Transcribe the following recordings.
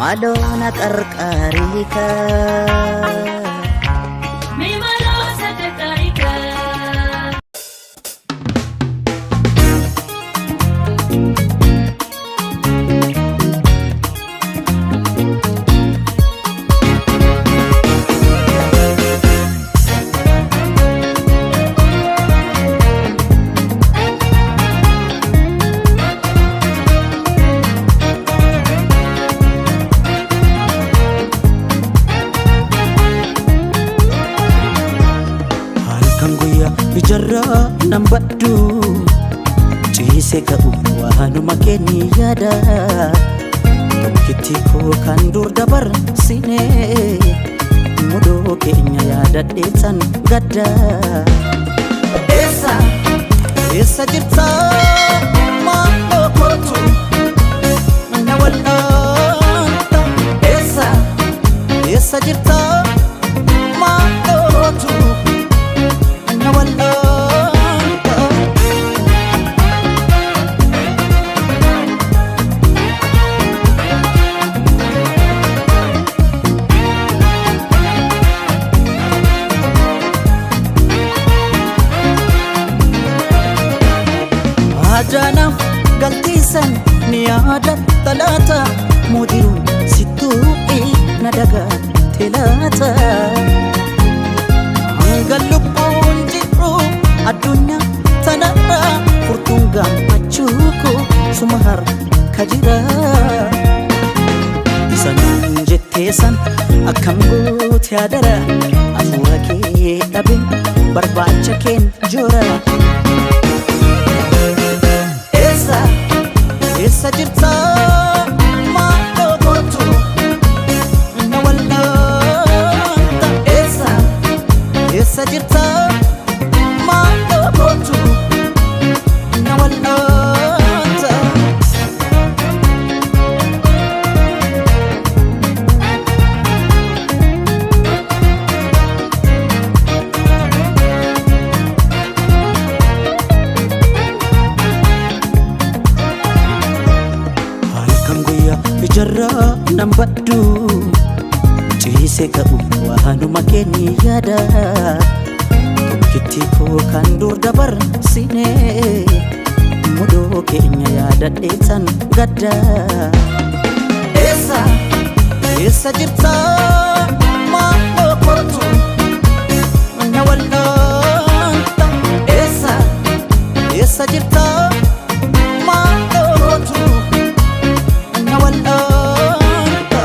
Maaloo na qarqaarii kaa. Mee maaloo sakattaa'i kaa. Halkan guyyaa ijarraa nan baddu, ciise ka'u waanuma keenya yaada. Tokkitti koo kan dur dabarsine, mudoo keenya yaadadheessan gadda. Eessa eessa jirta, maaloo kootu na wal'aanta? Eessa eessa jirta, maaloo kootu na wal'aanta? Aadaanaaf galtiisan ni yaadatta laata? Mudiruun sittuuqii na dagaate laata? Hanga lubbuun jiru addunyaa tanarra, furtuun gammachuu koo suma harka jira. Isa naan jetteessan akkam goote adara? Hafuura kee dhabe, barbaacha keen joora. Eessa eessa jirta, maaloo kootu na wal'aanta? Eessa eessa jirta, maaloo kootu na wal'aanta? Halkan guyyaa ijarraa nan baddu, ciise ka'u waanuma keenya yaada. Tokkitti koo kan dur dabarsine, mudoo keenya yaadadheessan gadda. Eessa eessa jirta, maaloo kootu na wal'aanta? Eessa eessa jirta, maaloo kootu na wal'aanta?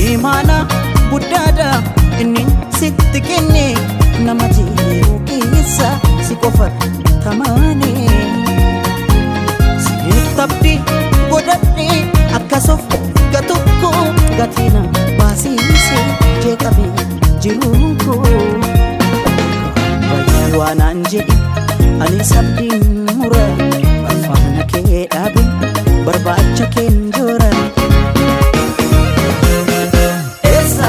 Imaana guddaadha inni sitti kenne, nama jiru keessa si qofa tamaane. Sitti abdii godhadhe akkas of gatukko, gatina baasiise jeeqame jiruun koo. Bayii waanaan jedhe ani sabdiin mura, barfaana kee dhaabe, barbaacha keen joora. Eessa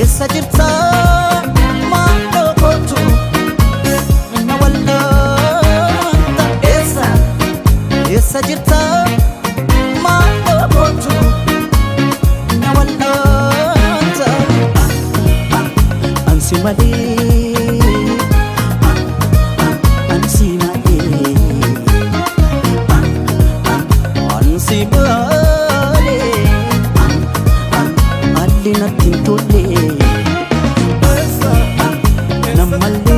eessa jirta, maaloo kootu na wal'aanta? Eessa eessa jirta, maaloo kootu na wal'aanta? Ansi malee, ansi malee, ansi malee, haalli natti hin tolle nammallee.